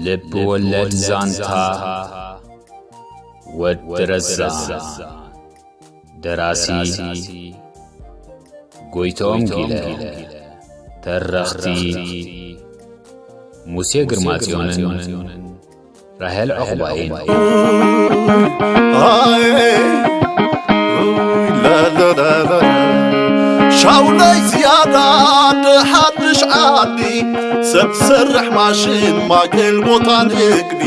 ልብ ወለድ ዛንታ ወዲ ረዛ። ደራሲ ጎይትኦም ጊለ። ተረኽቲ ሙሴ ግርማጽዮንን ራሄል ዑቕባይን። ኣይ፣ ላላላላ። ሻውለይ ዝያዳ ድሓድሽ ዓዲ፣ ሰብ ሰርሕ ማሽን ማእከል ቦታ ንግዲ።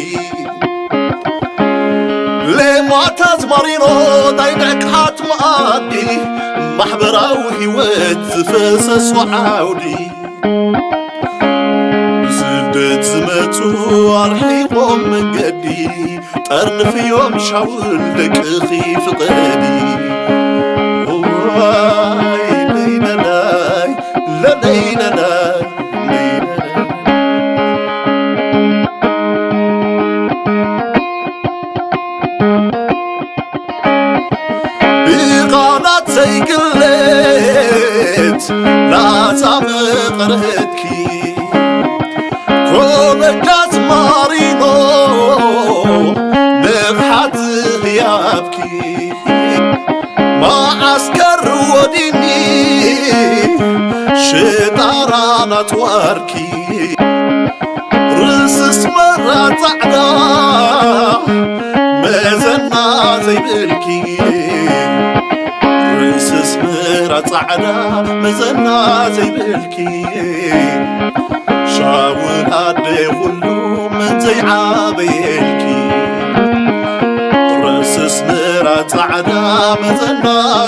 ሌማት ኣዝማሪኖ ናይ ደቅሓት መኣዲ፣ ማሕበራዊ ህይወት ዝፈሰሶ ዓውዲ። ብስደት ዝመጹ ኣርሒቖም መንገዲ፣ ጠርንፍዮም ሻውል ደቅኺ ፍቐዲ። ዋይ ለይለላይ፣ ለለይለላይ፣ ለይለላይ። ብቓላት ዘይግለት ላዛ መቐረትኪ፣ ኮበጃ ዝማሪኖ ንፍሓት ህያብኪ፣ መዓስከር ወዲኒ ሽጣራ ናጽዋርኪ። ርእሲ ኣስመራ ጻዕዳ መዘና ዘይብልኪ፣ ርእሲ ኣስመራ ጻዕዳ መዘና ዘይብልኪ፣ ሻውል ኣደ ኩሉ መን ዘይዓበየልኪ። ርእሲ ኣስመራ ጻዕዳ መዘና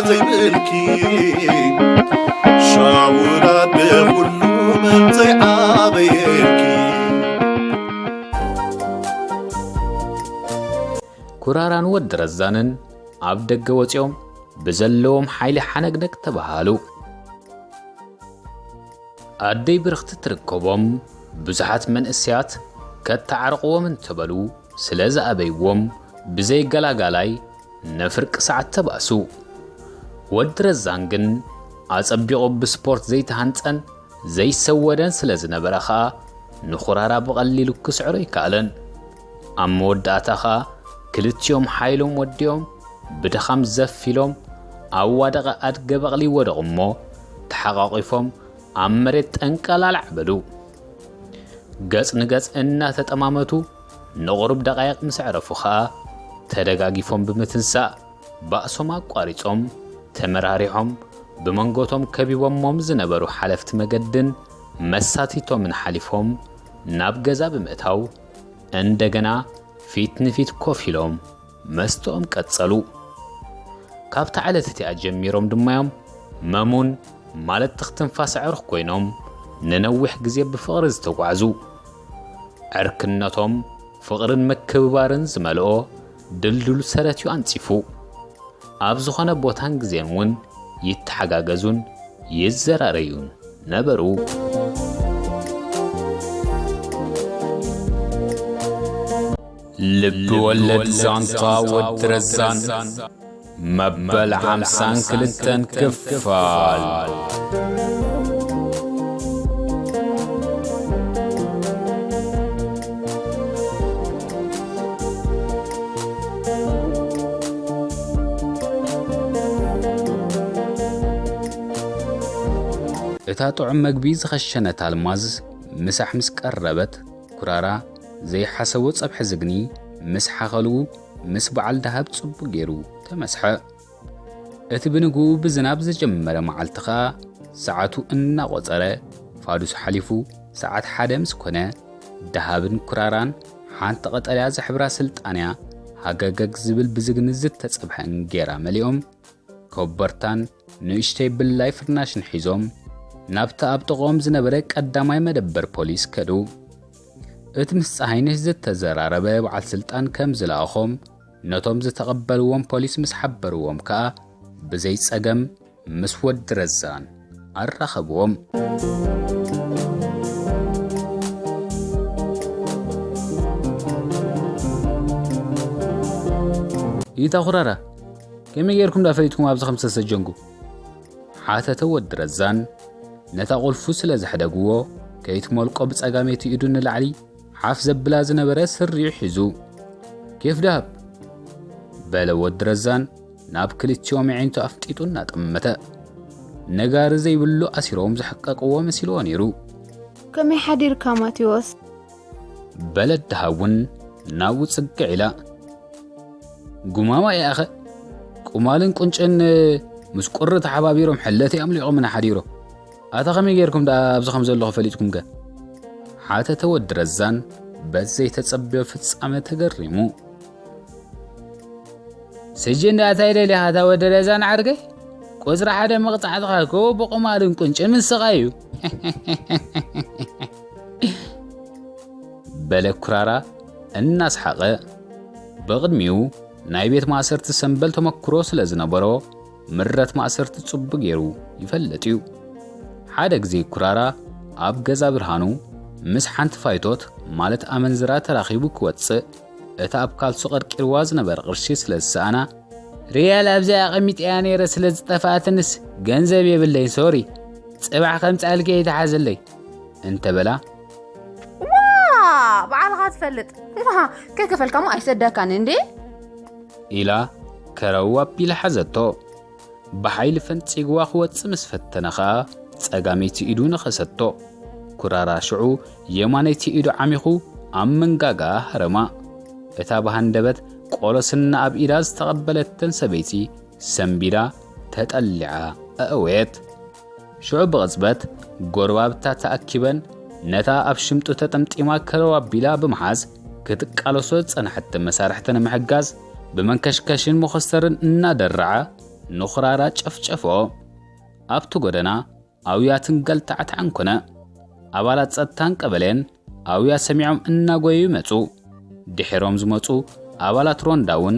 ዘይብልኪ፣ ሻውል ኣደ ኩሉ መን ዘይዓበየልኪ። ኩራራን ወዲ ረዛንን ኣብ ደገ ወጺኦም ብዘለዎም ሓይሊ ሓነግነግ ተባሃሉ። ኣደይ ብርኽቲ ትርከቦም። ብዙሓት መንእሰያት ከተዓርቕዎም እንተበሉ ስለ ዝኣበይዎም ብዘይ ገላጋላይ ንፍርቂ ሰዓት ተባእሱ። ወዲ ረዛን ግን ኣጸቢቑ ብስፖርት ዘይተሃንጸን ዘይሰወደን ስለ ዝነበረ ኸኣ ንኹራራ ብቐሊሉ ክስዕሮ ኣይከኣለን። ኣብ መወዳእታ ኸኣ ክልቲኦም ሓይሎም ወዲኦም ብድኻም ዘፍ ኢሎም ኣብ ዋደቐ ኣድገ በቕሊ ወደቑ እሞ ተሓቋቒፎም ኣብ መሬት ጠንቀላላዕ በሉ። ገጽ ንገጽ እናተጠማመቱ ንቑሩብ ደቓይቕ ምስ ኣዕረፉ ኸኣ ተደጋጊፎም ብምትንሳእ ባእሶም ኣቋሪጾም ተመራሪሖም ብመንጎቶም ከቢቦሞም ዝነበሩ ሓለፍቲ መገድን መሳቲቶምን ሓሊፎም ናብ ገዛ ብምእታው እንደገና ፊት ንፊት ኮፍ ኢሎም መስተኦም ቀጸሉ። ካብታ ዕለት እቲኣ ጀሚሮም ድማ እዮም መሙን ማለት ትኽትንፋስ ኣዕሩኽ ኮይኖም ንነዊሕ ግዜ ብፍቕሪ ዝተጓዕዙ። ዕርክነቶም ፍቕርን ምክብባርን ዝመልኦ ድልዱል ሰረት እዩ ኣንጺፉ። ኣብ ዝኾነ ቦታን ግዜን እውን ይተሓጋገዙን ይዘራረዩን ነበሩ። ልቢ ወለድ ዛንታ ወዲ ረዛን መበል ሓምሳን ክልተን ክፋል። እታ ጥዑም መግቢ ዝኸሸነት ኣልማዝ ምሳሕ ምስ ቀረበት፣ ኩራራ ዘይሓሰቦ ጸብሒ ዝግኒ ምስ ሓኸሉ፣ ምስ በዓል ደሃብ ጽቡቕ ገይሩ ተመስሐ። እቲ ብንግኡ ብዝናብ ዝጀመረ መዓልቲ ኸኣ፣ ሰዓቱ እናቖጸረ፣ ፋዱስ ሓሊፉ ሰዓት ሓደ ምስ ኮነ፣ ደሃብን ኩራራን ሓንቲ ቀጠልያ ዝሕብራ ስልጣንያ ሃገገግ ዝብል ብዝግኒ ዝተጸብሐ እንጌራ መሊኦም፣ ኮበርታን ንእሽተይ ብላይ ፍርናሽን ሒዞም፣ ናብቲ ኣብ ጥቕኦም ዝነበረ ቀዳማይ መደበር ፖሊስ ከዱ። እቲ ምስ ጸሃይነሽ ዝተዘራረበ በዓል ስልጣን ከም ዝለኣኾም፣ ነቶም ዝተቐበልዎም ፖሊስ ምስ ሓበርዎም ከኣ፣ ብዘይ ጸገም ምስ ወዲ ረዛን ኣራኸብዎም። ይታ ኩራራ፣ ከመይ ጌርኩም ዳ ፈሊጥኩም ኣብዚ ከም ዝተሰጀንኩ? ሓተተ ወዲ ረዛን። ነታ ቁልፉ ስለ ዘሕደግዎ፣ ከይትመልቆ ብጸጋመይቲ ኢዱ ንላዕሊ ሓፍ ዘብላ ዝነበረ ስሪኡ ሒዙ። "ኬፍ ደሃብ?" በለ ወዲ ረዛን ናብ ክልቲኦም ኣዒንቱ ኣፍጢጡ እናጠመተ። ነጋሪ ዘይብሉ ኣሲሮም ዘሕቀቅዎ መሲልዎ ነይሩ። "ከመይ ሓዲርካ ማቴዎስ?" በለት ደሃብ እውን ናብኡ ጽግዕ ኢላ። "ጉማማ እየ ኣኸ፣ ቁማልን ቁንጭን ምስ ቁሪ ተሓባቢሮም ሕለተይ ኣምሊቖምና ሓዲሮ። ኣታ ከመይ ጌርኩም ደኣ ኣብዚ ከም ዘለኹ ፈሊጥኩምከ?" ሓተተ ወዲ ረዛን በቲ ዘይተጸበዮ ፍጻመ ተገሪሙ። "ስጅን ደኣ እንታይ ደሊኻ እታ ወዲ ረዛን ዓርከይ? ቁጽሪ ሓደ መቕጻዕትኻ እኮ ብቁማልን ቁንጭን ምስቓይ እዩ." በለ ኩራራ እናስሓቐ። ብቕድሚኡ ናይ ቤት ማእሰርቲ ሰምበል ተመክሮ ስለ ዝነበሮ፣ ምረት ማእሰርቲ ጽቡቕ ገይሩ ይፈልጥ እዩ። ሓደ ግዜ ኩራራ ኣብ ገዛ ብርሃኑ ምስ ሓንቲ ፋይቶት፣ ማለት ኣመንዝራ፣ ተራኺቡ ክወጽእ፣ እታ ኣብ ካልሱ ቀርቂርዋ ዝነበረ ቅርሺ ስለ ዝሰኣና፣ "ሪያል ኣብዚኣ ኣቐሚጠያ ነይረ ስለ ዝጠፍኣትንስ ገንዘብ የብለይን፣ ሶሪ፣ ጽባሕ ከምጽኣልኪ እየ፣ ይትሓዘለይ" እንተበላ፣ "ዋ፣ ባዕልኻ ትፈልጥ፣ ዋ፣ ከይከፈልካሞ ኣይሰደካን እንዴ?" ኢላ ከረው ኣቢላ ሓዘቶ። ብሓይሊ ፈንጺግዋ ክወጽእ ምስ ፈተነ ኸኣ፣ ጸጋመይቲ ኢዱ ነኸሰቶ። ኩራራ ሽዑ የማነይቲ ኢዱ ዓሚኹ ኣብ መንጋጋ ሃረማ። እታ ብሃንደበት ቆሎ ስና ኣብ ኢዳ ዝተቐበለተን ሰበይቲ ሰንቢዳ ተጠሊዓ ኣእወየት። ሽዑ ብቕጽበት ጎረባብታ ተኣኪበን ነታ ኣብ ሽምጡ ተጠምጢማ ከረው ኣቢላ ብምሓዝ ክትቃለሶ ዝጸንሐት መሳርሕቲ ንምሕጋዝ ብመንከሽከሽን መኾስተርን እናደረዓ ንኹራራ ጨፍጨፎ። ኣብቲ ጎደና ኣውያትን ገልታዕታዕን ኮነ። ኣባላት ጸጥታን ቀበሌን ኣውያ ሰሚዖም እናጎየዩ መጹ። ድሒሮም ዝመጹ ኣባላት ሮንዳ እውን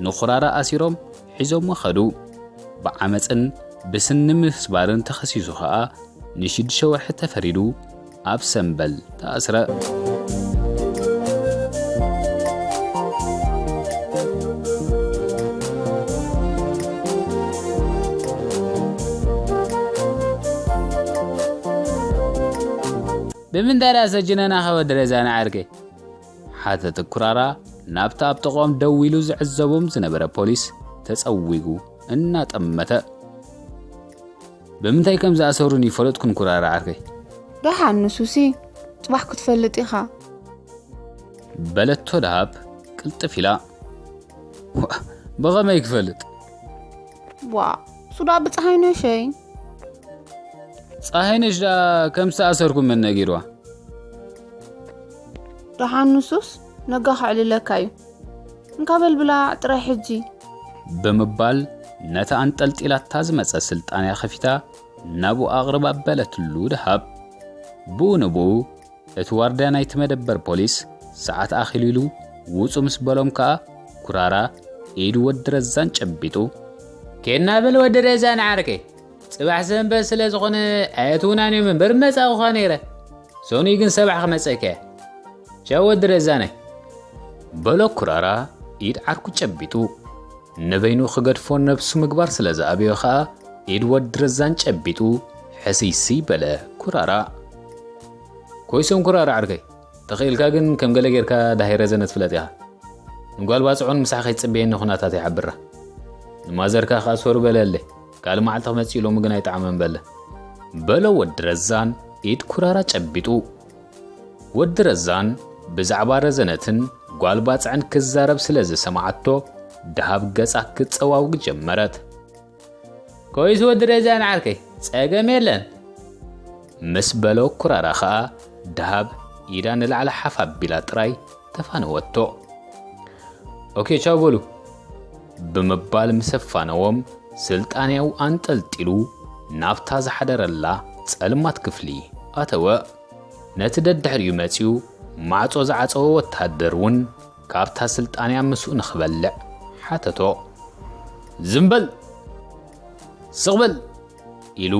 ንኹራራ ኣሲሮም ሒዞምዎ ኸዱ። ብዓመጽን ብስኒ ምስባርን ተኸሲሱ ኸኣ ንሽዱሽተ ወርሒ ተፈሪዱ ኣብ ሰምበል ተኣስረ። "ብምንታይ ደኣ ሰጅነና ከወዲ ረዛና ዓርከይ?" ሓተተ ኩራራ ናብቲ ኣብ ጥቕኦም ደው ኢሉ ዝዕዘቦም ዝነበረ ፖሊስ ተጸዊጉ እናጠመተ። "ብምንታይ ከም ዝኣሰሩኒ ይፈለጥኩን ኩራራ ዓርከይ?" "ደሓን ንሱሲ ጽባሕ ክትፈልጥ ኢኻ" በለቶ ደሃብ ቅልጥፍ ኢላ። "ዋ፣ ብኸመይ ክፈልጥ?" "ዋ፣ ሱዳ ብፀሃይ ነሸይ?" "ፀሃይ ነሽ ደኣ ከም ዝተኣሰርኩ መን ነጊርዋ?" "ደሓን ንሱስ ነጋ ከዕልለካ እዩ። እንካ በል ብላዕ ጥራይ ሕጂ" ብምባል ነታ ኣንጠልጢላታ ዝመጸ ስልጣንያ ከፊታ ናብኡ ኣቕርባ በለትሉ ደሃብ። ብኡ ንብኡ እቲ ዋርድያ ናይቲ መደበር ፖሊስ ሰዓት ኣኺሉ ኢሉ ውጹ ምስ በሎም ከኣ ኩራራ ኢድ ወዲ ረዛን ጨቢጡ "ኬድና በል ወዲ ረዛን ዓርከይ፣ ጽባሕ ሰንበት ስለ ዝኾነ ኣየትውናን እዮም እምበር መጻእኹኻ ነይረ። ሶኑይ ግን ሰባሕ ክመጸካ እየ። ቻው ወዲ ረዛነይ" በሎ ኩራራ ኢድ ዓርኩ ጨቢጡ። ንበይኑ ክገድፎ ነብሱ ምግባር ስለ ዝኣበዮ ኸኣ ኢድ ወዲ ረዛን ጨቢጡ ሕስይስይ በለ ኩራራ። ኮይሶም ኩራራ ዓርከይ፣ ተኽኢልካ ግን ከም ገለ ጌርካ ዳሃይ ረዘነ ትፍለጥ ኢኻ። ንጓል ባጽዖን ምሳሕ ከይትጽበየኒ ኩነታት ይሓብራ። ንማዘርካ ከኣ ሶሪ በለለይ። ካልእ መዓልቲ ክመጽእ ኢሎሙ ግን ኣይጠዓመን በለ። በሎ ወዲ ረዛን ኢድ ኩራራ ጨቢጡ። ወዲ ረዛን ብዛዕባ ረዘነትን ጓል ባጽዕን ክዛረብ ስለ ዝሰምዓቶ፣ ደሃብ ገጻ ክትጸዋውግ ጀመረት። ኮይስ ወዲ ረዛን ዓርከይ፣ ጸገም የለን። ምስ በሎ ኩራራ ኸኣ ደሃብ ኢዳ ንላዕሊ ሓፍ ኣቢላ ጥራይ ተፋነወቶ። ኦኬ፣ ቻው በሉ። ብምባል ምስ ኣፋነዎም፣ ስልጣንያኡ ኣንጠልጢሉ ናብታ ዝሓደረላ ጸልማት ክፍሊ ኣተወ። ነቲ ደድሕሪኡ መጺኡ ማዕጾ ዝዓጸወ ወተሃደር እውን ካብታ ስልጣንያ ምስኡ ንኽበልዕ ሓተቶ። ዝም በል! ስቕ በል! ኢሉ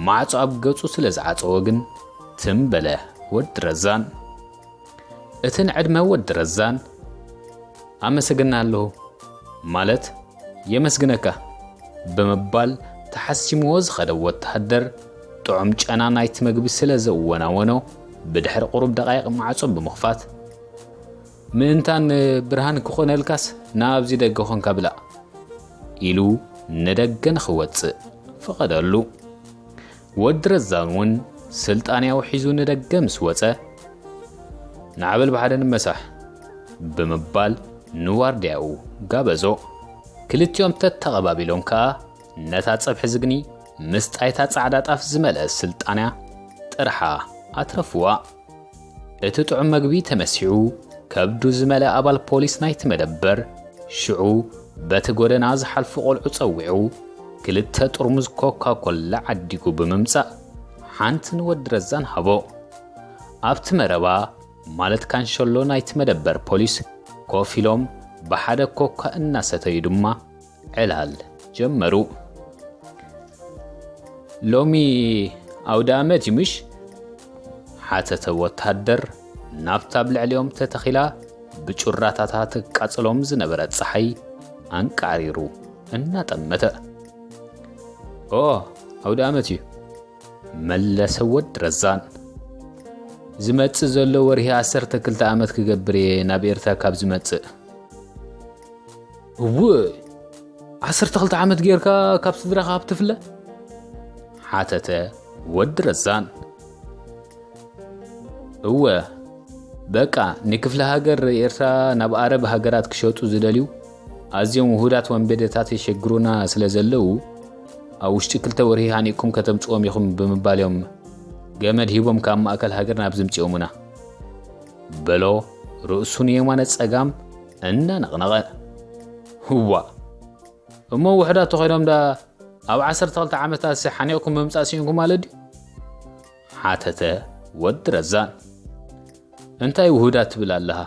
ማዕጾ ኣብ ገጹ ስለ ዝዓጸወ ግን ትም በለ ወዲ ረዛን። እቲ ንዕድመ ወዲ ረዛን ኣመሰግና ኣለኹ። ማለት የመስግነካ ብምባል ተሓሲምዎ ዝኸደ ወተሃደር ጥዑም ጨና ናይቲ መግቢ ስለ ዘወናወኖ ብድሕሪ ቁሩብ ደቃይቕ ማዕጾ ብምኽፋት ምእንታን ብርሃን ክኾነልካስ ናብዚ ደገ ኾንካ ብላእ ኢሉ ንደገ ንኽወጽእ ፈቐደሉ። ወዲ ረዛን እውን ስልጣንያዊ ሒዙ ንደገ ምስ ወጸ፣ "ንዓበል ብሓደ ንመሳሕ" ብምባል ንዋርድያኡ ጋበዞ። ክልቲኦም ተተቐባቢሎም ከኣ ነታ ጸብሒ ዝግኒ ምስጣይታ ጻዕዳ ጣፍ ዝመልአ ስልጣንያ ጥርሓ ኣትረፍዋ። እቲ ጥዑም መግቢ ተመሲሑ፣ ከብዱ ዝመልአ ኣባል ፖሊስ ናይቲ መደበር፣ ሽዑ በቲ ጎደና ዝሓልፉ ቆልዑ ጸዊዑ፣ ክልተ ጥርሙዝ ኮካ ኮላ ዓዲጉ ብምምጻእ፣ ሓንቲ ንወዲ ረዛን ሃቦ። ኣብቲ መረባ፣ ማለት ካንሸሎ ናይቲ መደበር ፖሊስ፣ ኮፍ ኢሎም ብሓደ ኮካ እናሰተዩ ድማ ዕላል ጀመሩ። "ሎሚ ኣውደ ኣመት እዩ ምሽ?" ሓተተ ወታደር ናብታ ኣብ ልዕሊኦም ተተኺላ ብጩራታታ ትቃጽሎም ዝነበረት ጸሓይ ኣንቃሪሩ እናጠመተ። "ኦ፣ ኣውደ ኣመት እዩ," መለሰ ወዲ ረዛን። "ዝመጽእ ዘሎ ወርሒ ዓሰርተ ክልተ ዓመት ክገብር እየ ናብ ኤርትራ ካብ ዝመጽእ." "እውይ፣ ዓሰርተ ክልተ ዓመት ጌርካ ካብ ስድራኻ ኣብ ትፍለ?" ሓተተ ወዲ ረዛን። "እወ፣ በቃ ንክፍለ ሃገር ኤርትራ ናብ ኣረብ ሃገራት ክሸጡ ዝደልዩ ኣዝዮም ውሁዳት ወንበዴታት የሸግሩና ስለ ዘለዉ፣ ኣብ ውሽጢ ክልተ ወርሒ ሃኒቕኩም ከተምጽዎም ኢኹም" ብምባል እዮም ገመድ ሂቦም ካብ ማእከል ሃገር ናብ ዝምጽኦሙና። በሎ ርእሱ ንየማነ ጸጋም እናነቕነቐ። "እዋ፣ እሞ ውሑዳት ተኾይኖም ዳ ኣብ ዓሰርተ ክልተ ዓመታት ሲ ሓኒቕኩም ምምጻእ ስኢንኩም ማለት ድዩ?" ሓተተ ወዲ ረዛን። "እንታይ ውሁዳት ትብል ኣለኻ?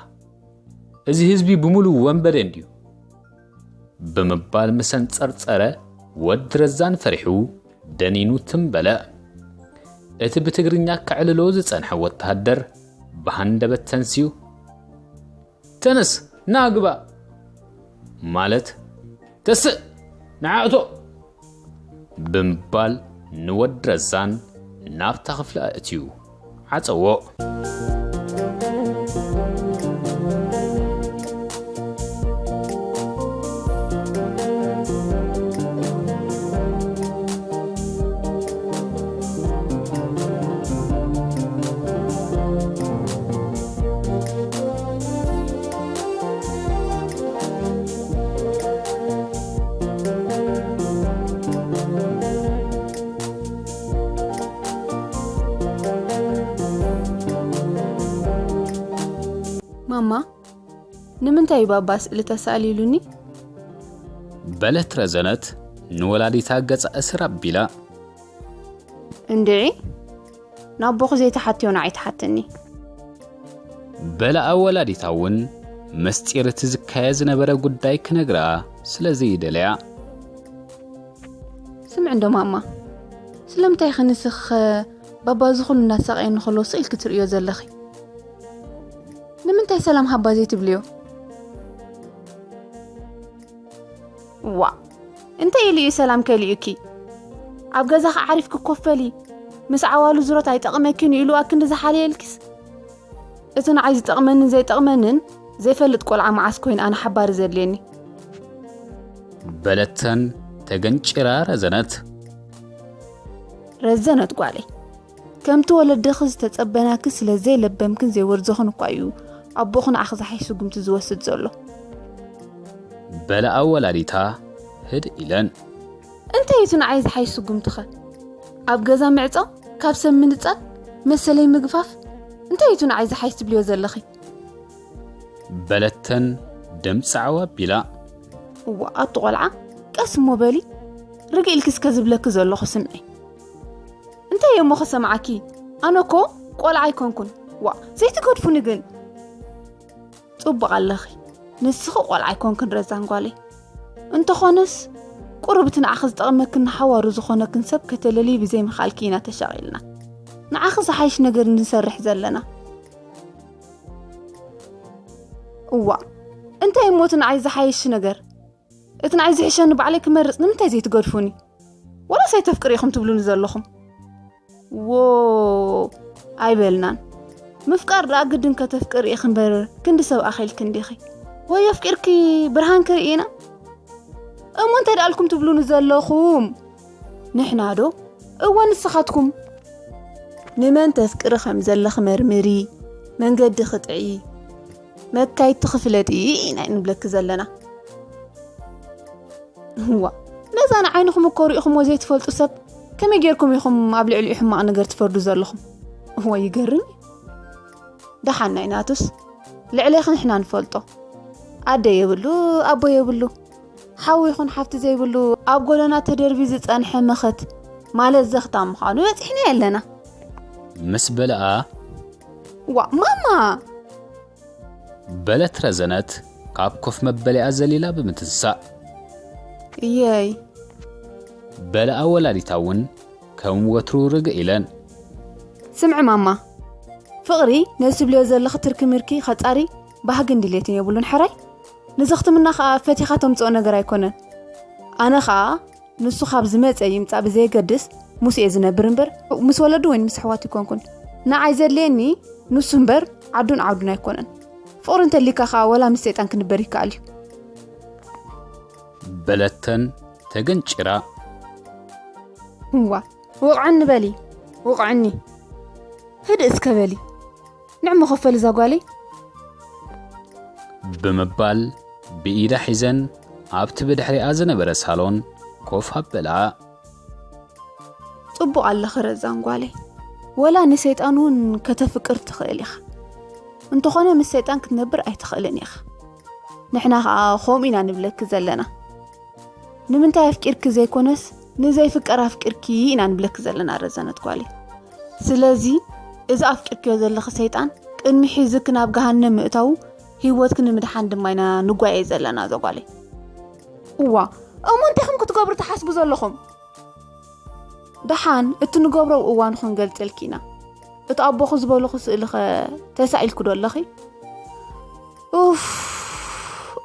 እዚ ህዝቢ ብምሉኡ ወንበዴ እንድዩ?" ብምባል ምስ ኣንጸርጸረ ወዲ ረዛን ፈሪሑ ደኒኑ ትም በለ። እቲ ብትግርኛ ከዕልሎ ዝጸንሐ ወተሃደር ብሃንደበት ተንስዩ፣ "ተነስ፣ ና ግባ!" ማለት፣ "ተስእ፣ ንዓ እቶ!" ብምባል ንወዲ ረዛን ናብታ ክፍሊ ኣእትዩ ዓጸዎ። ማማ፣ ንምንታይ እዩ ባባ ስእሊ ተሳእል ኢሉኒ? በለት ረዘነት ንወላዲታ ገጻ እስር ኣቢላ። እንድዒ፣ ንኣቦኹ ዘይትሓትዮ ንዓይ ትሓትኒ። በለኣ ወላዲታ እውን ምስጢር እቲ ዝካየ ዝነበረ ጉዳይ ክነግራ ስለ ዘይደለያ። ስምዒ እንዶ ማማ፣ ስለምንታይ ኢኺ ንስኺ ኸ ባባ እዚ ኹሉ እናተሳቐየኒ ከሎ ስቕ ኢልኪ ትርእዮ ዘለኺ? ንምንታይ ሰላም ሃባ ዘይትብልዮ? ዋ፣ እንታይ ኢሉ እዩ ሰላም ከሊኡኪ? ኣብ ገዛኺ ዓሪፍኪ ኮፍ በሊ፣ ምስ ዓዋሉ ዝሮት ኣይጠቕመኪን ኢሉ ኣክንዲ ዝሓለየልኪስ? እቲ ንዓይ ዝጠቕመንን ዘይጠቕመንን ዘይፈልጥ ቆልዓ መዓስ ኮይኑ ኣነ ሓባሪ ዘድልየኒ? በለተን ተገንጭራ ረዘነት። ረዘነት ጓለይ፣ ከምቲ ወለድኺ ዝተጸበናኪ ስለ ዘይለበምክን ዘይወርዘኽን እኳ እዩ ኣቦኺ ንዓኺ ዝሓይሽ ስጉምቲ ዝወስድ ዘሎ። በለኣ ወላዲታ ህድእ ኢለን። እንታይ እዩ እቲ ንዓይ ዝሓይሽ ስጉምትኸ? ኣብ ገዛ ምዕጻው፣ ካብ ሰብ ምንጻል፣ መሰለይ ምግፋፍ፣ እንታይ እዩ እቲ ንዓይ ዝሓይሽ ትብልዮ ዘለኺ? በለተን ድምፂ ዓው ኣቢላ። እዋ፣ ኣቲ ቆልዓ፣ ቀስ እሞ በሊ። ርግእ ኢልኪ እስከ ዝብለኪ ዘለኹ ስምዒ። እንታይ እየ እሞ ከሰምዓኪ? ኣነ እኮ ቆልዓ ኣይኮንኩን። ዋ፣ ዘይትገድፉኒ ግን። ጽቡቕ ኣለኺ። ንስኺ ቆልዓ ኣይኮንክን ረዛን ጓለይ። እንተኾነስ፣ ቁሩብ እቲ ንዓኺ ዝጠቕመክን ንሓዋሩ ዝኾነክን ሰብ ከተለልዪ ብዘይምኽኣልኪ ኢና ተሻቒልና። ንዓኺ ዝሓይሽ ነገር ንሰርሕ ዘለና። እዋ፣ እንታይ እሞ እቲ ንዓይ ዝሓይሽ ነገር? እቲ ንዓይ ዝሕሸኒ ባዕለይ ክመርጽ ንምንታይ ዘይትገድፉኒ? ወላስ ኣይተፍቅሪ ኢኹም ትብሉኒ ዘለኹም? ዎ ኣይበልናን። ምፍቃር ደኣ ግድን ከተፍቅሪ ኢኺ እምበር ክንዲ ሰብ ኣኺልኪ እንዲኺ። ወይ ኣፍቂርኪ ብርሃን ክርኢ ኢና? እሞ እንታይ ደኣልኩም ትብሉኒ ዘለኹም? ንሕና ዶ? እወ ንስኻትኩም። ንመን ተፍቅሪ ከም ዘለኺ መርምሪ፣ መንገዲ ክጥዒ፣ መካይድቲ ክፍለጢ ኢና ንብለኪ ዘለና። እዋ ነዛ ንዓይንኹም እኮ ሪኢኹምዎ ዘይትፈልጡ ሰብ ከመይ ጌርኩም ኢኹም ኣብ ልዕሊኡ ሕማቕ ነገር ትፈርዱ ዘለኹም? እወ ይገርም እዩ። ደሓን ናይ ናቱስ ልዕሌኺ ንሕና ንፈልጦ። ኣደ የብሉ ኣቦ የብሉ ሓው ይኹን ሓፍቲ ዘይብሉ ኣብ ጎደና ተደርቢ ዝጸንሐ መኸት ማለት ዘኽታም ምዃኑ በጺሕና ኣለና። ምስ በለኣ ዋ ማማ በለት ረዘነት ካብ ኮፍ መበሊኣ ዘሊላ ብምትንሳእ እየይ በለኣ ወላዲታ እውን ከም ወትሩ ርግእ ኢለን ስምዒ ማማ ፍቕሪ ነዚ ትብልዮ ዘለኺ ትርኪ ምርኪ ኸጻሪ ባህግን ድሌትን የብሉን ሕራይ ንዘኽትምና ኸኣ ፈቲኻ ተምጽኦ ነገር ኣይኮነን ኣነ ኸኣ ንሱ ካብ ዝመጸ ይምጻእ ብዘየገድስ ምስኡ እየ ዝነብር እምበር ምስ ወለዱ ወይ ምስ ኣሕዋቱ ኣይኮንኩን ንዓይ ዘድልየኒ ንሱ እምበር ዓዱን ዓውዱን ኣይኮነን ፍቕሪ እንተሊካ ኸኣ ወላ ምስ ሰይጣን ክንበር ይከኣል እዩ በለተን ተገንጭራ እዋ ውቕዕኒ በሊ ውቕዕኒ ህድእ እስከ በሊ ንዕሞ ኸፈል እዛ ጓለይ ብምባል ብኢዳ ሒዘን ኣብቲ ብድሕሪኣ ዝነበረ ሳሎን ኮፍ ኣበላ ጽቡቕ ኣለኺ ረዛን ጓለይ ወላ ንሰይጣን እውን ከተፍቅር ትኽእል ኢኻ እንተኾነ ምስ ሰይጣን ክትነብር ኣይትኽእልን ኢኻ ንሕና ኸኣ ኸምኡ ኢና ንብለኪ ዘለና ንምንታይ ኣፍቂርኪ ዘይኮነስ ንዘይፍቀር ኣፍቂርኪ ኢና ንብለኪ ዘለና ረዘነት ጓለይ ስለዚ እዚ ኣፍቂርክዮ ዘለኺ ሰይጣን ቅድሚ ሒዝኪ ናብ ገሃነም ምእታዉ ህይወትኪ ንምድሓን ድማ ኢና ንጓየ ዘለና ዘጓለይ እዋ እሞ እንታይ ኹም ክትገብሩ ትሓስቡ ዘለኹም ደሓን እቲ ንገብሮ እዋን ክንገልጸልኪ ኢና እቲ ኣቦኹ ዝበልኹ ስእሊ ኸ ተሳኢልኪ ዶ ኣለኺ ኡፍ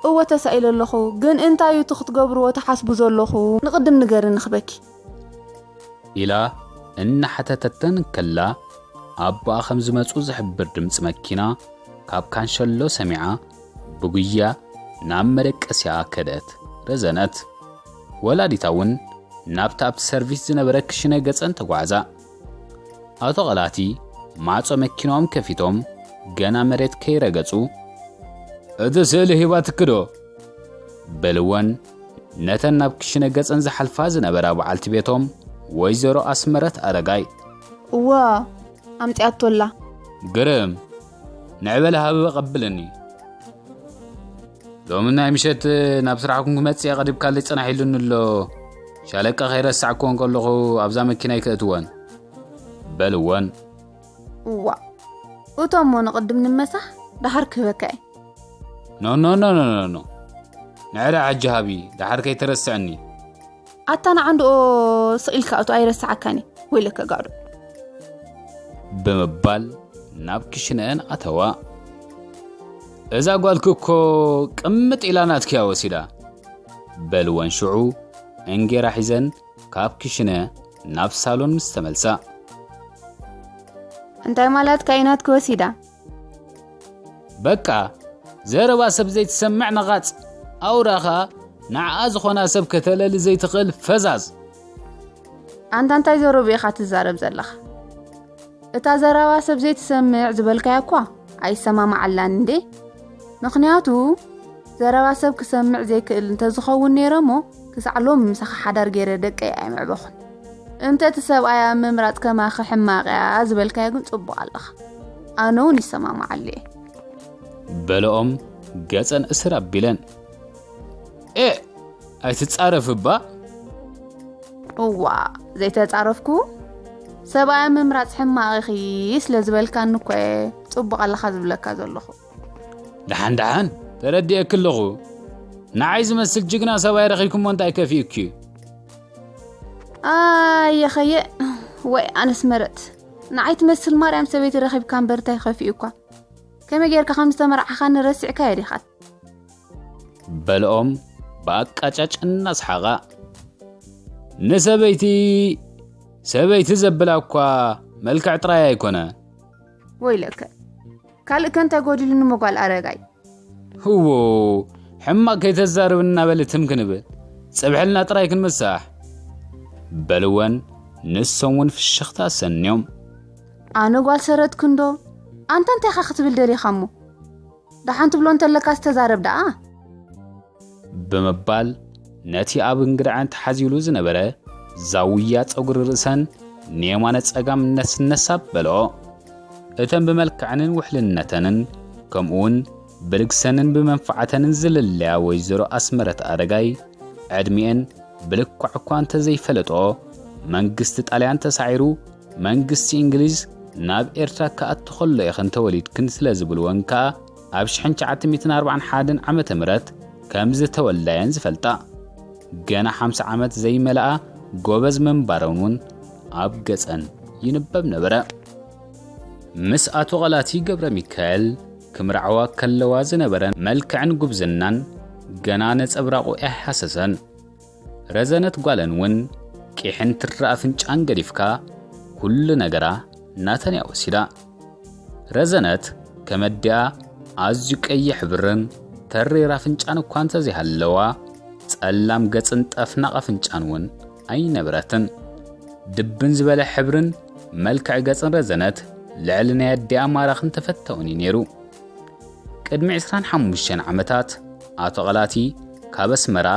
እወ ተሳኢለ ኣለኹ ግን እንታይ እዩ እቲ ክትገብርዎ ትሓስቡ ዘለኹ ንቕድም ንገሪ ንኽበኪ ኢላ እናሓተተተን ከላ ኣቦኣ ከም ዝመጹ ዝሕብር ድምፂ መኪና ካብ ካንሸሎ ሰሚዓ ብጉያ ናብ መደቀስያ ከደት ረዘነት ወላዲታ እውን ናብቲ ኣብቲ ሰርቪስ ዝነበረ ክሽነ ገፀን ተጓዕዛ ኣቶ ቐላቲ ማዕጾ መኪናኦም ከፊቶም ገና መሬት ከይረገጹ እቲ ስእሊ ሂባትኪ ዶ በልወን ነተን ናብ ክሽነ ገጸን ዝሓልፋ ዝነበራ በዓልቲ ቤቶም ወይዘሮ ኣስመረት ኣረጋይ። እወ ኣምጺኣቶ ኣላ። ግርም፣ ንዕበለ ሃብበ ቀብልኒ። ሎሚ ናይ ምሸት ናብ ስራሕኩም ክመጽእ እየ ቀሪብካለይ ጽናሕ ኢሉኒ ኣሎ። ሻለቃ ከይረሳዕክዎ እንከለኹ ኣብዛ መኪናይ ከእትወን በልወን። እዋ እቶ እሞ ንቕድም ንመሳሕ ደሓር ክህበካ እየ። ኖኖኖኖኖኖ ንዕረ ዓጂ ሃቢ ደሓር ከይተረስዐኒ። ኣታ ንዓንድኦ ስቕ ኢልካ እቶ ኣይረስዓካን እየ ወይለከ ጋዶ። ብምባል ናብ ክሽነአን ኣተዋ። እዛ ጓልኪ እኮ ቅምጥ ኢላ ናትኪያ ወሲዳ በልወን ሽዑ እንጌራ ሒዘን ካብ ክሽነ ናብ ሳሎን ምስ ተመልሳ። እንታይ ማለትካ እዩ ናትኪ ወሲዳ? በቃ ዘረባ ሰብ ዘይትሰምዕ ነቓጽ ኣውራ ኸኣ ንዓኣ ዝኾና ሰብ ከተለሊ ዘይትኽእል ፈዛዝ። ኣንታ እንታይ ዘረቡ ኢኻ ትዛረብ ዘለኻ? እታ ዘረባ ሰብ ዘይትሰምዕ ዝበልካያ እኳ ኣይሰማማዓላን እንዴ? ምኽንያቱ ዘረባ ሰብ ክሰምዕ ዘይክእል እንተዝኸውን ነይረ እሞ ክሳዕ ሎሚ ምሳኻ ሓዳር ገይረ ደቀይ ኣይምዕበኹን። እንተ እቲ ሰብኣይ ኣብ ምምራጽ ከማኺ ሕማቕ እያ ዝበልካዮ ግን ጽቡቕ ኣለኻ። ኣነ እውን ይሰማማዓሉ እየ። በለኦም ገጸን እስር ኣቢለን። ኤእ ኣይትጻረፍ እባ። እዋ ዘይተጻረፍኩ ሰብኣይ ምምራጽ ሕማቕ ኢኺ ስለ ዝበልካኒ እኮ እየ ጽቡቕ ኣለኻ ዝብለካ ዘለኹ። ደሓን ደሓን ተረዲኤኪ ኣለኹ። ንዓይ ዝመስል ጅግና ሰብኣይ ረኺብኪሞ እንታይ ከፊኡኪ? ኣየኸየ ወይ ኣነስ መረጥ ንዓይ ትመስል ማርያም ሰበይቲ ረኺብካ እምበር እንታይ ከፊኡኳ? ከመይ ጌርካ ከም ዝተመርዓኻኒ ረሲዕካዮ ዲኻ? በልኦም ብኣቃጫጭ እናሰሓቓ። ንሰበይቲ ሰበይቲ ዘብላ እኳ መልክዕ ጥራይ ኣይኮነ። ወይለከ፣ ካልእ ከ እንታይ ጎዲሉኒ እሞ ጓል ኣረጋይ? ህዎ፣ ሕማቕ ከይተዛርብ እናበለ ትም ክንብል፣ ጽብሕልና ጥራይ ክንምሳሕ። በልወን ንሶም እውን ፍሽኽታ ኣሰንዮም። ኣነ ጓል ሰረት ክንዶ? ኣንታ እንታይ ኢኻ ክትብል ደሊኻ እሞ? ደሓን ትብሎ እንተለካ ዝተዛረብ ደኣ። ብምባል ነቲ ኣብ እንግድዐን ተሓዚሉ ዝነበረ ዛውያ ጸጉሪ ርእሰን ንየማነ ጸጋም ነስነስ ኣበሎ። እተን ብመልክዐንን ውሕልነተንን ከምኡውን ብልግሰንን ብመንፋዕተንን ዝልለያ ወይዘሮ ኣስመረት ኣረጋይ ዕድሚኤን ብልክዕ እኳ እንተዘይፈለጦ፣ መንግስቲ ጣልያን ተሳዒሩ መንግስቲ እንግሊዝ ናብ ኤርትራ ክኣቱ ከሎ ኢኽን ተወሊድክን ስለ ዝብልወን ከኣ ኣብ ሽሕን ትሽዓተ ሚእትን ኣርባዓን ሓደን ዓመተ ምህረት ከም ዝተወልዳየን ዝፈልጣ። ገና ሓምሳ ዓመት ዘይመልኣ ጎበዝ ምንባረን እውን ኣብ ገጸን ይንበብ ነበረ። ምስ ኣቶ ቐላቲ ገብረ ሚካኤል ክምርዓዋ ከለዋ ዝነበረ መልክዕን ጉብዝናን ገና ነጸብራቑ ኣይሃሰሰን። ረዘነት ጓለን እውን ቂሕን ትሪ ኣፍንጫን ገዲፍካ ኩሉ ነገራ ናተን እያ ወሲዳ። ረዘነት ከመዲኣ ኣዝዩ ቀይሕ ሕብርን ተሪር ኣፍንጫን እኳ እንተዘይሃለዋ፣ ጸላም ገጽን ጠፍናቕ ኣፍንጫን እውን ኣይነበረትን። ድብን ዝበለ ሕብርን መልክዕ ገጽን ረዘነት ልዕሊ ናይ ኣዲኣ ማራኽን ተፈታውን እዩ ነይሩ። ቅድሚ ዕስራን ሓሙሽተን ዓመታት ኣቶ ቐላቲ ካብ ኣስመራ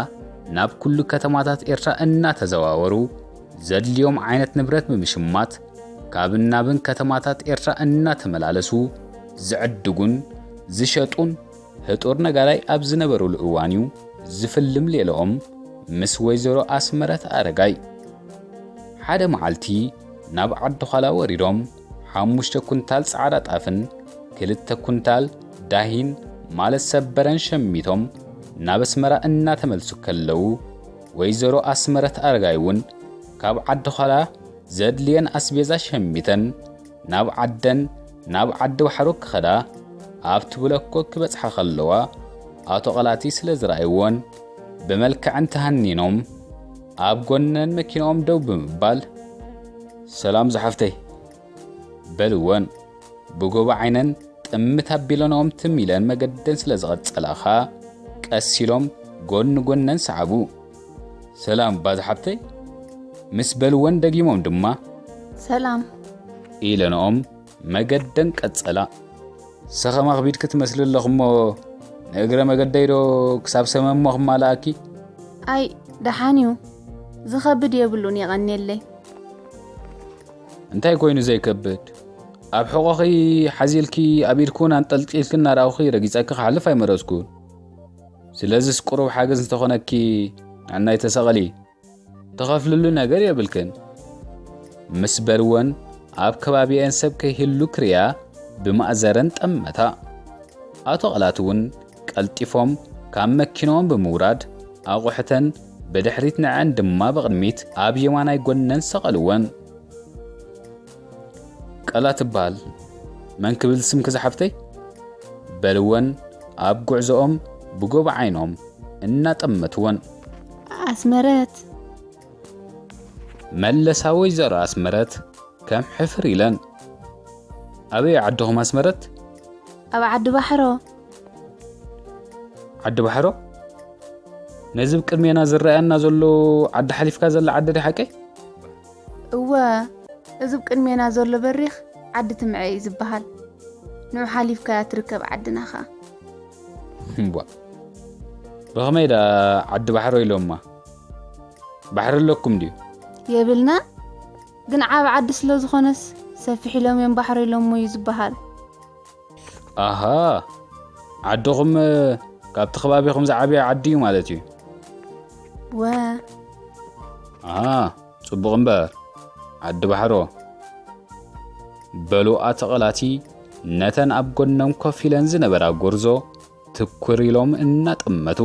ናብ ኩሉ ከተማታት ኤርትራ እናተዘዋወሩ ዘድልዮም ዓይነት ንብረት ብምሽማት ካብን ናብን ከተማታት ኤርትራ እናተመላለሱ ዝዕድጉን ዝሸጡን ህጡር ነጋዳይ ኣብ ዝነበሩሉ እዋን እዩ ዝፍልም ሌልኦም ምስ ወይዘሮ ኣስመረት ኣረጋይ። ሓደ መዓልቲ ናብ ዓዲ ዃላ ወሪዶም ሓሙሽተ ኩንታል ጻዕዳ ጣፍን ክልተ ኩንታል ዳሂን ማለት ሰበረን ሸሚቶም ናብ ኣስመራ እናተመልሱ ከለዉ፣ ወይዘሮ ኣስመረት ኣረጋይ እውን ካብ ዓዲ ዃላ ዘድልየን ኣስቤዛ ሸሚተን ናብ ዓደን ናብ ዓዲ ባሕሮ ክኸዳ ኣብቲ ብለኮ ክበጽሓ ከለዋ፣ ኣቶ ቐላቲ ስለ ዝረኣይዎን ብመልክዐን ተሃኒኖም ኣብ ጎነን መኪንኦም ደው ብምባል፣ "ሰላም ዝሓፍተይ" በልወን። ብጎቦ ዓይነን ጥምት ኣቢለንኦም ትም ኢለን መገደን ስለ ዝቐጸላ ኸኣ ቀስ ኢሎም ጎኒ ጎነን ሰዓቡ። "ሰላም ባዛ ሓብተይ" ምስ በልወን ደጊሞም ድማ "ሰላም" ኢለንኦም መገደን ቀጸላ። ሰኸማ ክቢድ ክትመስሊ ኣለኹ እሞ ንእግረ መገደይ ዶ ክሳብ ሰመሞ ክማልኣኪ? ኣይ ደሓን እዩ፣ ዝኸብድ የብሉን፣ የቐንየለይ። እንታይ ኮይኑ ዘይከብድ? ኣብ ሕቖኺ ሓዚልኪ ኣብ ኢድኩን ኣንጠልጢልኪ እናረኣኹኺ ረጊጸኪ ክሓልፍ ኣይመረጽኩን። ስለዚስ ቁሩብ ሓገዝ እንተኾነኪ ንዕናይ ተሰቐሊ። ትኸፍልሉ ነገር የብልክን። ምስ በልወን ኣብ ከባቢኤን ሰብ ከይህሉ ክርያ ብማእዘረን ጠመታ። ኣቶ ቐላት እውን ቀልጢፎም ካብ መኪናኦም ብምውራድ ኣቑሕተን ብድሕሪት ንዐን ድማ ብቕድሚት ኣብ የማናይ ጎነን ሰቐልወን። "ቀላ ትበሃል መን ክብል ስምኪ ዝሓፍተይ?" በልወን ኣብ ጉዕዞኦም ብጎቦ ዓይኖም እናጠመትወን። "ኣስመረት" መለሳ ወይዘሮ ኣስመረት ከም ሕፍር ኢለን። "ኣበይ ዓድኹም ኣስመረት?" "ኣብ ዓዲ ባሕሮ." "ዓዲ ባሕሮ? ነዚ ብቅድሜና ዝረኣየና ዘሎ ዓዲ ሓሊፍካ ዘላ ዓዲ ድያ ሓቀይ?" "እወ፣ እዚ ብቅድሜና ዘሎ በሪኽ ዓዲ ትምዐ እዩ ዝበሃል። ንዑ ሓሊፍካያ ትርከብ ዓድና ኸኣ።" "እምቧ፣ ብኸመይ ደኣ ዓዲ ባሕሮ ኢሎማ? ባሕሪ ኣለኩም ድዩ?" "የብልና፣ ግን ዓቢ ዓዲ ስለ ዝኾነስ ሰፊሕ ኢሎም እዮም ባሕሮ ኢሎሞ እዩ ዝበሃል።" "ኣሃ፣ ዓድኹም ካብቲ ከባቢኹም ዝዓበየ ዓዲ እዩ ማለት እዩ?" "ወ" "ኣሃ፣ ጽቡቕ እምበር፣ ዓዲ ባሕሮ።" በሉ ኣቶ ቐላቲ ነተን ኣብ ጎኖም ኮፍ ኢለን ዝነበራ ጎርዞ ትኩር ኢሎም እናጠመቱ።